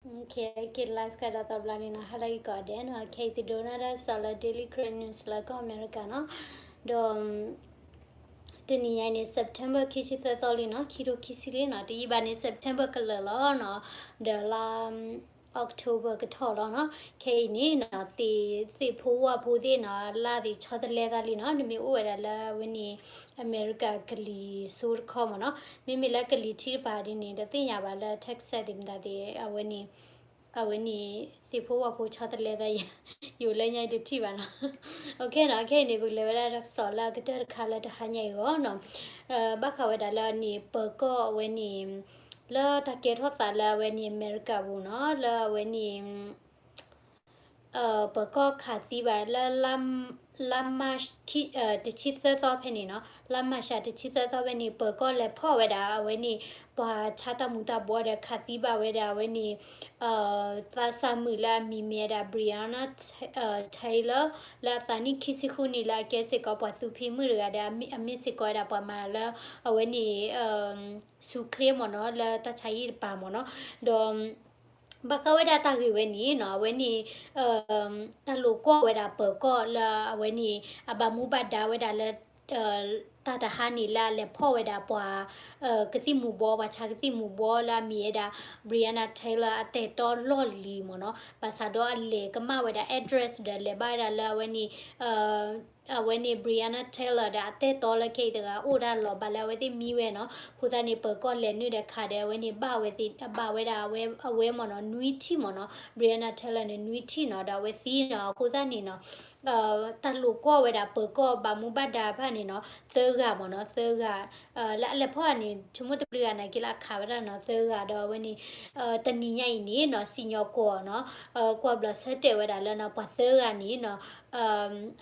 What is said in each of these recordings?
Okay, okay, live ကဒီးသီဘျီန့ၣ်နီၤ, hello အံၤကိးဂၤဒဲးနီၤ, ခဲအံၤသုဒိးနၢ်ဒၣ်စီၤလၢ Daily Karen News လၢကီၢ်အမဲရကၤနီၤ, ဒီး တနံၤညါအံၤန့ၣ် September ခံဆံသၢသီလံနီၤ, ခံထိခံဆံလံနီၤ, တယံာ်ဘၣ်န့ၣ် September ကလၢာ်လီၤနီၤ, ဒီးလါ October ကထီၣ်လီၤနီၤ, ခဲအံၤန့ၣ်နီၤ သ့ၣ် သ့ၣ်ဖိဝၣ်ဖိသ့ၣ်နီၤ လါသ့ၣ်ဆီတလဲသးလံနီၤ, နမ့ၢ်အိၣ်ဝဲဒၣ်လၢအဝဲန့ၣ် အမဲရကၤကလံၤစိးတခီမ့ၢ်နီၤ, မ့မ့ၢ်လၢကလံၤထံးတပၤဒ်န့ၣ် တသ့ၣ်ညါဘၣ်လၢ Texas သ့ၣ်မတၤသ့ၣ် အဝဲန့ၣ် အဝဲန့ၣ် သ့ၣ်ဖိဝၣ်ဖိဆီတလဲသး ယိၤလၢညါအံၤတထံၣ်ဘၣ်နီၤ, okay နီၤ, ခဲအံၤန့ၣ် ပကလဲၤဝဲဒၣ်တၢ်ကစီၣ်လၢအကတၢၢ်တခါလၢတဟါညါအံၤအဂီၢ်နီၤ, ဘၣ်ဃးဝဲဒၣ်လၢန့ၣ် ပၢၤကီၢ်အဝဲန့ၣ် လၢတၢ်ကဲထီၣ်သးလၢအဝဲန့ၣ် အမဲရကၤပူၤနီၤ, လၢအဝဲန့ၣ် ပၢၤကီၢ်ခးသံဘၣ်လၢ လါ March တဆံသၢသီဖဲန့ၣ်နီၤ, လါ March တဆံသၢသီဖဲန့ၣ် ပၢၤကီၢ်လဲၤဖီၣ်ဝဲဒၣ်အဝဲန့ၣ် ပှၤဆါတၢ်မူၤတၢ်ဘှီဒီး ခးသံဘၣ်ဝဲဒၣ်အဝဲန့ၣ် သးစၢ်မုၣ်လၢအမံၤမ့ၢ်ဝဲဒၣ် Breonna Taylor လၢအသးနံၣ်ခံဆံဃုနံၣ်လၢအကဲစ့ၢ်ကီးပှၤသူဖံးမုၣ်တဂၤဒီး အမ့ၢ်စ့ၢ်ကီးဝဲဒၣ်ပှၤမၤလၢ အဝဲန့ၣ် ဆူၣ်ချ့မ့ၢ်နီၤ လၢတၢ်ဆါဟံၣ်တပၤမ့ၢ်နီၤ, ဒီး ဘၣ်ဃးဝဲဒၣ်တၢ်ဂ့ၢ်ဝဲန့ၣ်နီၤ အဝဲန့ၣ် တၢ်လိာ်ကွီၢ်ဝဲဒၣ်ပၢၤကီၢ်လၢအဝဲန့ၣ် အဘၣ်မူဘၣ်ဒါဝဲဒၣ်လၢ တၢ်တဟါန့ၣ်လၢအလဲၤဖီၣ်ဝဲဒၣ်ပှၤ ကသံၣ်မူၤဘှီ ပှၤဆါကသံၣ်မူၤဘှီလၢအမံၤဝဲဒၣ် Breonna Taylor အတၢ်အဲၣ်တီလီၢ်လံၤမ့ၢ်နီၤ, ဘၣ်ဆၣ်ဒီးအလဲၤကမၣ်ဝဲဒၣ် address ဒီးလဲၤဘၣ်ဝဲဒၣ်လၢအဝဲန့ၣ် အဝဲန့ၣ် Breonna Taylor ဒီးအတၢ်အဲၣ်တီလၢခဲအံၤတဂၤ အိၣ်ဒၣ်လီၤဘၣ်လၢအဝဲသ့ၣ်မံဝဲနီၤ, အဃိသတးန့ၣ် ပၢၤကီၢ်လဲၤနုာ်ဒီးခးဒီးအဝဲန့ၣ် ဘၣ်ဝဲသ့ၣ် ဘၣ်ဝဲဒၣ်အဝဲမ့ၢ်နီၤ နွံထံၣ်မ့ၢ်နီၤ, Breonna Taylor န့ၣ် နွံထံၣ်နီၤ ဒီးအဝဲသံနီၤ, အဃိသတးန့ၣ်နီၤ တၢ်လိာ်ကွီၢ်ဝဲဒၣ်ပၢၤကီၢ်ဘၣ်မူဘၣ်ဒါတဖၣ်န့ၣ်နီၤ သၢဂၤမ့ၢ်နီၤ သၢဂၤ လၢအလဲၤဖီၣ်န့ၣ် ဆိကမိၣ်တဘျုးဂၤနာ်က့လၢအခးဝဲဒၣ်နီၤ သၢဂၤဒီးအဝဲန့ၣ် တနံၤညါအံၤန့ၣ်နီၤ စံၣ်ညီၣ်ကွီၢ်နီၤ ကွၢ်ဘျီၣ်ဆၢတဲာ်ဝဲဒၣ်လၢနီၤ ပှၤသၢဂၤန့ၣ်နီၤ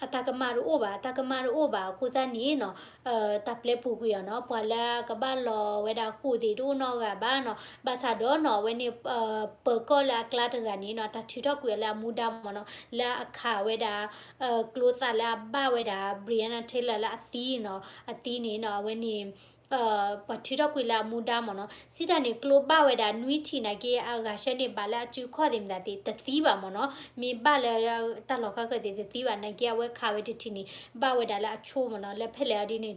အတၢ်ကမၣ်တအိၣ်ဘၣ် အတၢ်ကမၣ်တအိၣ်ဘၣ်အဃိသတးန့ၣ်နီၤ တၢ်ပျဲပူၤကွံာ်အီၤနီၤ ပှၤလၢအကဘၣ်လီၤဝဲဒၣ်ဃိာ်သ့ၣ်တအိၣ်နီတဂၤဘၣ်နီၤ ဘၣ်ဆၣ်ဒီးနီၤ အဝဲန့ၣ် ပၢၤကီၢ်လၢအကျါတဂၤန့ၣ်နီၤ တၢ်ထုးထီၣ်ကွံာ်အီၤလၢအမူဒါမ့ၢ်နီၤ လၢအခးဝဲဒၣ် ကျိသၣ်လၢအဘၣ်ဝဲဒၣ် Breonna Taylor လၢအသံနီၤ အသံန့ၣ်နီၤ အဝဲန့ၣ် ပှၤထုးထီၣ်ကွံာ်လၢအမူဒါမ့ၢ်နီၤ စံးတၢ်န့ၣ် ကျိဘၣ်ဝဲဒၣ်နွံထံၣ်နာ်က့ အဂၤဆှၢန့ၣ် ဘၣ်လၢအစုခီၣ်သ့ၣ်မတၤသ့ၣ် တသံဘၣ်မ့ၢ်နီၤ မ့ၢ်ဘၣ်လၢတၢ်လီၢ်ခါခၢၣ်သ့ၣ်တသံဘၣ်နာ်က့ အဝဲခးဝဲတထံၣ်န့ၣ် ဘၣ်ဝဲဒၣ်လၢအဆိမ့ၢ်နီၤ လၢဖဲလဲၣ်အီၤဒ်န့ၣ်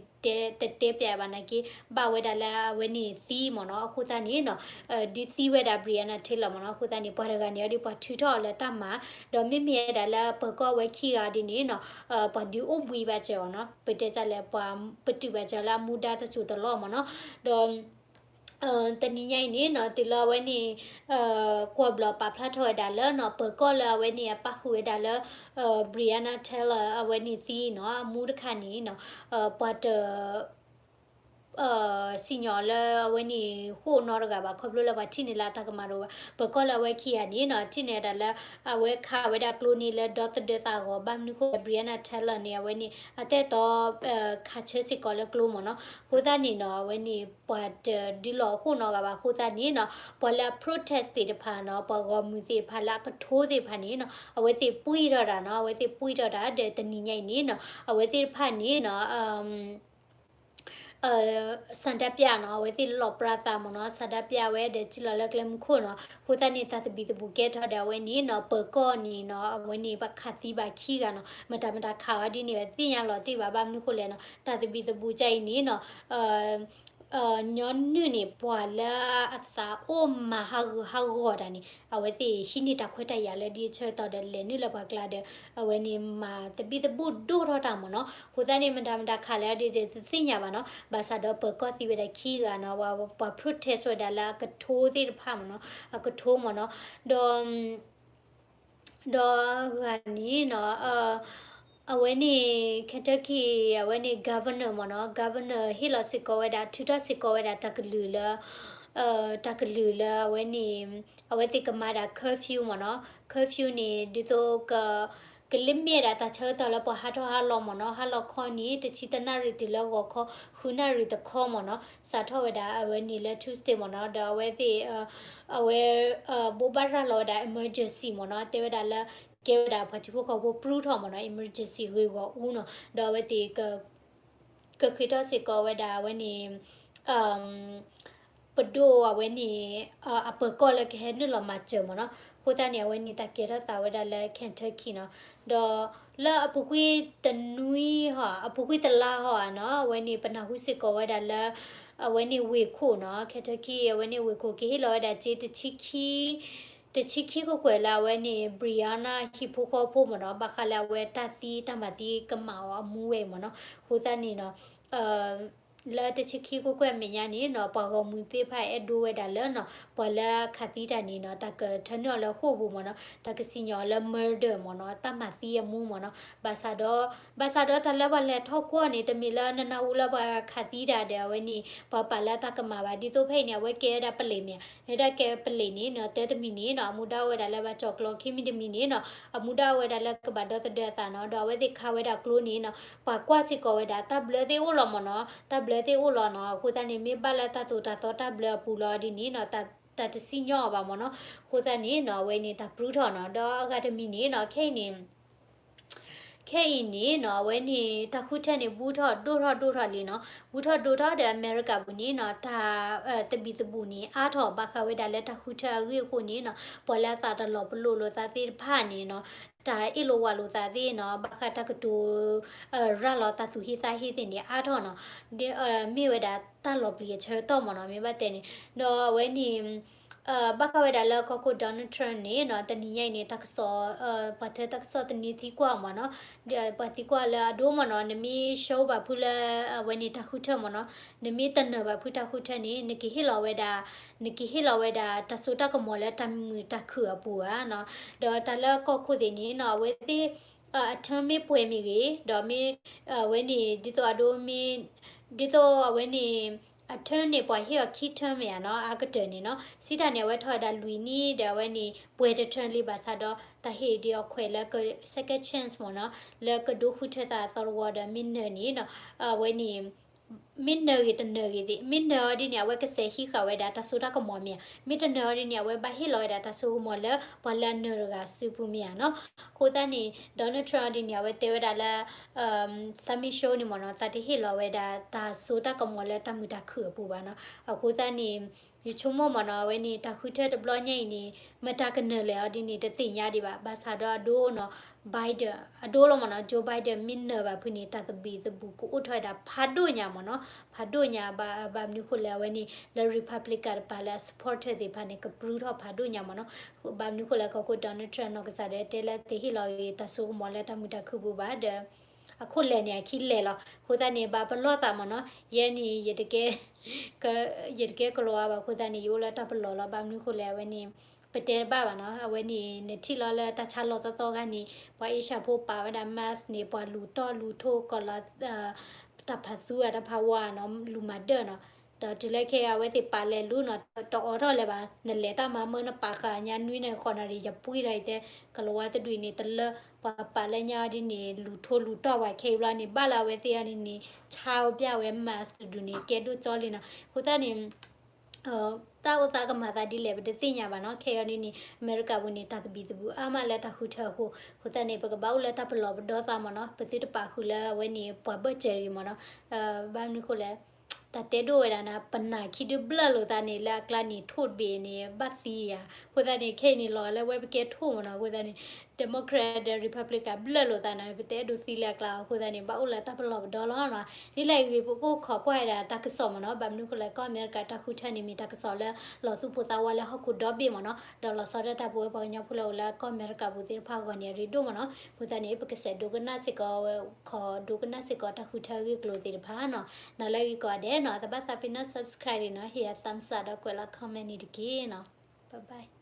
တတဲပျးဘၣ်နာ်က့ ဘၣ်ဝဲဒၣ်လၢအဝဲန့ၣ်သံမ့ၢ်နီၤ အဃိသတးန့ၣ်နီၤ ဒ်သံဝဲဒၣ် Breonna Taylor မ့ၢ်နီၤ အဃိသတးန့ၣ် ပှၤတဂၤန့ၣ်အီၤဒ်ပှၤထုးထီၣ်အီၤလၢတၢ်မၤ ဒီးမ့မ့ၢ်ဝဲဒၣ်လၢပၢၤကီၢ်အဝဲခံဂၤဒ်န့ၣ်နီၤ ပှၤဒုးအိၣ်ဘှံးဘၣ်စၢၤအီၤနီၤ ပတဲတၢ်လၢပှၤပတုာ်ဘၣ်စၢၤလၢအမူဒါတစိၤတလီၢ်မ့ၢ်နီၤ ဒီး တနံၤညါအံၤန့ၣ်နီၤ တုၤလၢအဝဲန့ၣ် ကွၢ်ဘျီၣ်ပာ်ဖျါထီၣ်ဝဲဒၣ်လၢနီၤ ပၢၤကီၢ်လၢအဝဲန့ၣ် အပၣ်ဃုာ်ဝဲဒၣ်လၢ Breonna Taylor အဝဲန့ၣ်သံနီၤ အမူတခါန့ၣ်နီၤ ပှၤတ စံၣ်ညီၣ်လၢအဝဲန့ၣ် ဃိာ်နီတဂၤဘၣ် ခီဖျိလၢပှၤထံၣ်န့ၢ်လၢအတၢ်ကမၣ်တအိၣ်ဘၣ် ပၢၤကီၢ်လၢအဝဲခံဂၤန့ၣ်နီၤ ထံၣ်န့ၢ်ဝဲဒၣ်လၢ အဝဲခးဝဲဒၣ်ကျိန့ၣ်လၢဒီသဒၢသးဂီၤ ဘၣ်မနုၤဃိ Breonna Taylor န့ၣ် အဝဲန့ၣ် အတၢ်အဲၣ်တီ ခးဆၢစ့ၢ်ကီးလၢကျိမ့ၢ်နီၤ အဃိသတးန့ၣ်နီၤ အဝဲန့ၣ် ပှၤတဒုးလီၤအဃိာ်နီတဂၤဘၣ် အဃိသတးန့ၣ်နီၤ ပှၤလၢအ protest သ့ၣ်တဖၣ်နီၤ ပှၤဂီၢ်မုၢ်သ့ၣ်တဖၣ်လၢအကထိသ့ၣ်တဖၣ်န့ၣ်နီၤ အဝဲသ့ၣ်ပှံၢ်ထီၣ်တၢ်နီၤ အဝဲသ့ၣ်ပှံၢ်ထီၣ်တၢ်ဒီးတနံၤညါအံၤန့ၣ်နီၤ အဝဲသ့ၣ်တဖၣ်န့ၣ်နီၤ ဆန္ဒပြနီၤ အဝဲသ့ၣ်လီၤပြးသးမ့ၢ်နီၤ ဆန္ဒပြဝဲဒီးစံၣ်လီၤလၢကျဲမုၢ်ခိၣ်နီၤ အဃိသတးန့ၣ် တၢ်သဘံၣ်သဘုၣ်ကဲထီၣ်ဒီးအဝဲန့ၣ်နီၤ ပၢၤကီၢ်န့ၣ်နီၤ အဝဲန့ၣ် ပှၤခးသံဘၣ်ခံဂၤနီၤ မတၤမတၤခးဝဲဒ်န့ၣ် သ့ၣ်ညါလီၤတံၢ်ဘၣ် ဘၣ်မနုၤဃိလဲၣ်နီၤ တၢ်သဘံၣ်သဘုၣ်ကအံၤန့ၣ်နီၤ ညီနုၢ်န့ၣ် ပှၤလၢအသးအိၣ်မၤဟးဂူာ်ဟးဂီၤတၢ်န့ၣ် အဝဲသ့ၣ်ဟံးန့ၢ်တၢ်ခွဲးတၢ်ယာ်လၢဒ်အဆၢကတီၢ်ဒီးလဲၤနုာ်လၢပှၤကျါဒီး အဝဲန့ၣ်မၤသဘံၣ်သဘုၣ်ဒိၣ်ထီၣ်တၢ်မ့ၢ်နီၤ အဃိသတးန့ၣ် မတၤမတၤခးလဲၣ်ဒ်တသ့ၣ်ညါဘၣ်နီၤ ဘၣ်ဆၣ်ဒီးပၢၤကီၢ်သံဝဲဒၣ်ခံဂၤနီၤ ပှၤ protest ဝဲဒၣ်လၢအကထိသ့ၣ်တဖၣ်မ့ၢ်နီၤ အကထိမ့ၢ်နီၤ ဒီး ဒီးဂၤန့ၣ်နီၤ အဝဲန့ၣ် Kentucky အဝဲန့ၣ် governor မ့ၢ်နီၤ governor ဟ့ၣ်လီၤစ့ၢ်ကီးဝဲဒၣ် ထုးထီၣ်စ့ၢ်ကီးဝဲဒၣ်တၢ်ကလုၢ်လၢ တၢ်ကလုၢ်လၢအဝဲန့ၣ် အဝဲသ့ၣ်ကမၤဒၣ် curfew မ့ၢ်နီၤ curfew န့ၣ် ဒ်သိး ကလၢမ့ၢ်ဒၣ်တၢ်ဆၢကတီၢ်လၢပှၤဟးထီၣ်ဟးလီၤမ့ၢ်နီၤ ဟးလီၤခီန့ၣ် တဆံတနၣ်ရံၣ်တုၤလၢဂီၤခီ ဃုနၣ်ရံၣ်တခီမ့ၢ်နီၤ စးထီၣ်ဝဲဒၣ်အဝဲန့ၣ်လၢ Tuesday မ့ၢ်နီၤ ဒီးအဝဲသ့ၣ် အဝဲ ဘိးဘၣ်ရၤလီၤဝဲဒၣ် emergency မ့ၢ်နီၤ တဲဝဲဒၣ်လၢ ကဲဝဲဒၣ်ပှၤထံဖိကီၢ်ဖိပြူထီၣ်မ့ၢ်နီၤ emergency ဂ့ၢ်ဂီၢ်အူနီၤ ဒီးအဝဲသ့ၣ် ကဃ့ထီၣ်စ့ၢ်ကီးဝဲဒၣ်အဝဲန့ၣ် ပ ပဒိၣ်အဝဲန့ၣ် အပၢၤကီၢ်လၢကဟဲနုာ်လီၤမၤစၢၤမ့ၢ်နီၤ. အဃိသတးန့ၣ် အဝဲန့ၣ်တၢ်ကဲထီၣ်သးဝဲဒၣ်လၢ Kentucky နီၤ. ဒီးလၢအပူၤကွံာ်တနွံဟီ အပူၤကွံာ်တလါဟီဧါနီၤ, အဝဲန့ၣ် ပနၢ်ဟူစ့ၢ်ကီးဝဲဒၣ်လၢ အဝဲန့ၣ်ဝ့ၢ်ခိၣ်နီၤ, Kentucky အဝဲန့ၣ်ဝ့ၢ်ခိၣ် ကဟ့ၣ်လီၤဝဲဒၣ်စ့တဆံခံ တဆံခံခိၣ်ကွဲၢ်လၢအဝဲန့ၣ် Breonna ဟံၣ်ဖိဃီဖိမ့ၢ်နီၤ, ဘၣ်ဃးလၢအဝဲတၢ်သံတၢ်မၤသံကမၣ်အီၤအမူဝဲအံၤမ့ၢ်နီၤ. အဃိသတးန့ၣ်နီၤ လၢတဆံခံခိၣ်ကွဲၢ်အမဲာ်ညါန့ၣ်နီၤ ပှၤဂီၢ်မုၢ်သ့ၣ်တဖၣ်အဲၣ်ဒိးဝဲဒၣ်လၢနီၤ ပှၤလၢခးသံတၢ်န့ၣ်နီၤ တၢ်ကထၢနုာ်အီၤလၢဃိာ်ပူၤမ့ၢ်နီၤ, တၢ်ကစံၣ်ညီၣ်အီၤလၢ murder မ့ၢ်နီၤ, တၢ်မၤသံအမူမ့ၢ်နီၤ. ဘၣ်ဆၣ်ဒီး ဘၣ်ဆၣ်ဒီးတၢ်လၢပှၤလဲၤထီၣ်ကွီၢ်န့ၣ် တမ့ၢ်လၢနနၢ်ဟူလၢပှၤခးသံတၢ်ဒီး အဝဲန့ၣ် ပှၤပာ်လၢတၢ်ကမၣ်ဘၣ်. ဒ်သိးဖဲအံၤန့ၣ် အဝဲကဲဝဲဒၣ်ပလံးမ့ၢ်ဧါ, ဝဲဒၣ်ကဲပလံးန့ၣ်နီၤ တၢတမံၤန့ၣ်နီၤ အမူဒါအိၣ်ဝဲဒၣ်လၢဘၣ်ကၠီၤကျီ, ခံမံၤတမံၤန့ၣ်နီၤ အမူဒါအိၣ်ဝဲဒၣ်လၢကဘၣ်ဒီသဒၢအသးနီၤ. ဒီးအဝဲသ့ၣ်ခးဝဲဒၣ်ကျိန့ၣ်နီၤ ပှၤကွၢ်စ့ၢ်ကီးဝဲဒၣ် တၢ်ဘျၢသ့ၣ်အိၣ်လီၤမ့ၢ်နီၤ, တၢ်ဘျၢသ့ၣ်အိၣ်လီၤနီၤ. အဃိသတးန့ၣ် မ့ၢ်ဘၣ်လၢတၢ်သိၣ်တၢ်သီတၢ်ဘျၢအပူၤလီၤဒ်န့ၣ်နီၤ တၢ်တစံၣ်ညီၣ်အီၤဘၣ်မ့ၢ်နီၤ. အဃိသတးန့ၣ်နီၤ အဝဲန့ၣ်တၢ်ပြူထီၣ်နီၤ. ဒီးအဂၤတမံၤန့ၣ်နီၤ ခဲအံၤန့ၣ် ခဲအံၤန့ၣ်နီၤ အဝဲန့ၣ် တၢ်ဃုထၢန့ၣ် ဘူးထီၣ်ဒိၣ်ထီၣ်ဒိၣ်ထီၣ်လံနီၤ. ဘူးထီၣ်ဒိၣ်ထီၣ်ဒီး အမဲရကၤပူၤန့ၣ်နီၤ တၢ်သဘံၣ်သဘုၣ်န့ၣ် အါထီၣ်ဘၣ်ဃးဝဲဒၣ်လၢတၢ်ဃုထၢအဂ့ၢ်အဃိန့ၣ်နီၤ ပှၤလၢအသးတလီၤပလိာ်လိာ်သးသ့ၣ်တဖၣ်န့ၣ်နီၤ တၢ်အ့ၣ်လိာ်ဝးလိာ်သးသ့ၣ်နီၤ ဘၣ်ဃးတၢ်ကတိၤ ရၤလီၤတၢ်သူၣ်ဟ့သးဟ့သ့ၣ်န့ၣ် အါထီၣ်နီၤ. မ့ၢ်ဝဲဒၣ်တၢ်လီၤပျံၤအဆၢကတီၢ်မ့ၢ်နီၤ မ့ၢ်ဘၣ်တဲန့ၣ် ဒီးအဝဲန့ၣ် ဘၣ်ဃးဝဲဒၣ်လၢကီၢ်ခိၣ် Donald Trump န့ၣ်နီၤ တနံၤညါအံၤန့ၣ် တၢ်ကစီၣ် ပှၤထၢတၢ်ကစီၣ်တနံၤသံကွၢ်မ့ၢ်နီၤ, ပှၤသံကွၢ်လၢအဒိမ့ၢ်နီၤ နမ့ၢ် show ဘၣ်ဖုလၢ အဝဲန့ၣ်တၢ်ဃုထၢမ့ၢ်နီၤ, နမ့ၢ်တနၢၤဘၣ်ဖုတၢ်ဃုထၢန့ၣ် နကဟ့ၣ်လီၤဝဲဒၣ် နကဟ့ၣ်လီၤဝဲဒၣ်တၢ်စိတၢ်ကမီၤလၢတၢ်မုာ်တၢ်ခုၣ်အပူၤဧါနီၤ. ဒီးတၢ်လၢကီၢ်ခိၣ်သ့ၣ်န့ၣ်နီၤ အဝဲသ့ၣ် အ term မ့ၢ်ပှဲၤမ့ၢ်ဂ့ၤ ဒီးမ့ၢ် အဝဲန့ၣ် ဒ်သိးအဒိမ့ၢ် ဒ်သိးအဝဲန့ၣ် အ term န့ၣ် ပှၤဟ့ၣ်အီၤခံ term မ့ၢ်ဧါနီၤ အကတၢၢ်န့ၣ်နီၤ, စံးတၢ်န့ၣ် အဝဲထီၣ်ဝဲဒၣ်လွံၢ်နံၣ်ဒီး အဝဲန့ၣ် ပှဲၤတ term လံ ဘၣ်ဆၣ်ဒီး တၢ်ဟ့ၣ်ဒံးအီၤခွဲးလၢ second chance မ့ၢ်နီၤ, လၢကဒိဃုထၢသးအသီတဝီဒီး မ့ၢ်နၢၤန့ၣ်နီၤ အဝဲန့ၣ် မ့ၢ်နၢၤဂ့ၤတနၢၤဂ့ၤသ့ၣ် မ့ၢ်နၢၤအီၤဒ်န့ၣ် အဝဲကစဲးဟံးဃာ်ဝဲဒၣ်တၢ်စိတၢ်ကမီၤမ့ၢ်ဧါ, မ့ၢ်တနၢၤအီၤဒ်န့ၣ် အဝဲဘၣ်ဟ့ၣ်လီၤဝဲဒၣ်တၢ်စိကမီၤလၢ ပှၤလၢအနၢၤတဂၤစုပူၤမ့ၢ်ဧါနီၤ. အဃိသတးန့ၣ် Donald Trump ဒ်န့ၣ် အဝဲတဲဝဲဒၣ်လၢ သးမ့ၢ် show န့ၣ်မ့ၢ်နီၤ သးတဟ့ၣ်လီၤဝဲဒၣ်တၢ်စိတၢ်ကမီၤလၢတၢ်မုာ်တၢ်ခုၣ်အပူၤဘၣ်နီၤ. အဃိသတးန့ၣ် ယဆိကမိၣ်မ့ၢ်နီၤ အဝဲန့ၣ် တၢ်ဃုထၢတဘျီညါအံၤန့ၣ် မတၤကနၢၤလဲၣ်အီၤဒ်န့ၣ် တသ့ၣ်ညါဒံးဘၣ်. ဘၣ်ဆၣ်ဒီးအဒိနီၤ Biden အဒိလီၤမ့ၢ်နီၤ Joe Biden မ့ၢ်နၢၤဘၣ်ဖုန့ၣ် တၢ်သဘံၣ်သဘုၣ်ကအိၣ်ထီၣ်ဝဲဒၣ်ဖးဒိၣ်ညါမ့ၢ်နီၤ. ဖးဒိၣ်ညါ ဘၣ်မနုၤဃိလဲၣ် အဝဲန့ၣ် လၢ Republican တပၤလၢအ supporter သ့ၣ်တဖၣ်န့ၣ် ကပြုၢ်ထီၣ်ဖးဒိၣ်ညါမ့ၢ်နီၤ. ဘၣ်မနုၤဃိလဲၣ် ကီၢ်ခိၣ် Donald Trump နီၢ်ကစၢ်ဒီးတဲလၢတဟ့ၣ်လီၤဂ့ၤတၢ်စိကမီၤလၢတၢ်မုာ်တၢ်ခုၣ်ပူၤဘၣ်ဒီး အခိၣ်လဲၢ်န့ၣ် အခံလဲၢ်လီၤ. အဃိသတးန့ၣ် ဘၣ်ပလီၢ်သးမ့ၢ်နီၤ ယဲန့ၣ် ယတကဲကလီၤဝါဘၣ် အဃိသတးန့ၣ် ယအိၣ်လၢတၢ်ပလီၢ်လီၤ. ဘၣ်မနုၤဃိလဲၣ် အဝဲန့ၣ် ပတဲတဘၣ်ဘၣ်နီၤ. အဝဲန့ၣ် နထံၣ်လီၤလၢတၢ်ဆါလီၤသီသီခါန့ၣ် ပှၤအ့ရှၢၣ်ဖိပာ်ဝဲဒၣ် mask န့ၣ် ပှၤလူၤတီၢ်လူၤထိၣ်ကီးလီၤ တၢ်ဖးသူဧါ တၢ်ဖးဝါနီၤ လူၤမၤဒၢၣ်နီၤ. ဒီးတုၤလၢခဲအံၤ အဝဲသ့ၣ်ပာ်လဲၤလူၤနီၤ တအိးထီၣ်လၢၤဘၣ်. နလဲၤတၢ်မၤမၢနပာ်ဃာ်ညါနွံန့ၣ် ဃိးနၣ်ရံၣ် ယပှံၤဒီးအံၤတဲ ကလီၤဝါတဒူၣ်အံၤန့ၣ် တလၢပှၤပာ်လၢညါအီၤဒ်န့ၣ် လူၤထိၣ်လူၤတီၢ်ပှၤခဲအံၤဘျီန့ၣ် ဘၣ်လၢအဝဲသ့ၣ်အီၤဒ်န့ၣ် ဆါအီၤပျၢ်ဝဲ mask တဒူၣ်န့ၣ် ကဲဒိၣ်ကၠီလံနီၤ. အဃိသတးန့ၣ် တၢ်အိၣ်သးကမၤသးဒ်လဲၣ် ပတသ့ၣ်ညါဘၣ်နီၤ. ခဲအံၤဒ်န့ၣ် အမဲရကၤပူၤန့ၣ် တၢ်သဘံၣ်သဘုၣ်အါမးလၢတၢ်ဃုထၢအဃိ, အဃိသတးန့ၣ် ပကဘၣ်အိၣ်လၢတၢ်ပလီၢ်ပဒီသးမ့ၢ်နီၤ. ပသုတပာ်ဃုာ်လၢအဝဲန့ၣ် ပှၤဘၢၣ်စၢၤဂ့ၤမ့ၢ်နီၤ. ဘၣ်မနုၤဃိလဲၣ် တၢ်တဲဒိၣ်ဝဲဒၣ်နၤ ပနၢ်ခံဒုဘျၢၣ်လိာ်သးန့ၣ် လၢအကျါန့ၣ် ထိၣ်တဘ့ၣ်န့ၣ် ဘၣ်သံဧါ. အဃိသတးန့ၣ် ခဲအံၤန့ၣ် လီၤလၢဝဲပကဲထိၣ်မ့ၢ်နီၤ. အဃိသတးန့ၣ် Democrat ဒီး Republican ဘျၢၣ်လိာ်သးန့ၣ် ပတအဲၣ်ဒိးသံလၢအကျါအဃိသတးန့ၣ် ဘၣ်အိၣ်လၢတၢ်ပလီၢ်ပဒီလီၤနီၤ. ဒ်လဲၣ်ဂ့ၤ ပကအိၣ်ခိးကွၢ်ဝဲဒၣ်တၢ်ကစီၣ်မ့ၢ်နီၤ. ဘၣ်မနုၤဃိလဲၣ် ကီၢ်အမဲရကၤတၢ်ဃုထၢန့ၣ်မ့ၢ်တၢ်ကစီၣ်လၢလီၤသူၣ်ပိၢ်သးဝးလၢဟီၣ်ခိၣ်ဒီဘ့ၣ်မ့ၢ်နီၤ. ဒီးလီၤဆီဒၣ်တၢ်ပဝဲပှၤကညီဖိလၢအိၣ်လၢကီၢ်အမဲရကၤပူၤသ့ၣ်တဖၣ်အဂီၢ်န့ၣ် အရ့ဒိၣ်မ့ၢ်နီၤ. အဃိသတးန့ၣ် ပကစဲးဒိကနၣ်စ့ၢ်ကီး ခိးဒိကနၣ်စ့ၢ်ကီးတၢ်ဃုထၢအဂ့ၢ်အကျိၤသ့ၣ်တဖၣ်နီၤ. နၤလၢအဂ့ၤကိးဂၤဒဲးနီၤ. တဘၣ်သးပ့ၤနီၣ် subscribe နီၤ. ဟ့ၣ်ယၤ thumbs up ဒီးကွဲးလီၤ comment န့ၣ်တက့ၢ်နီၤ. Bye bye.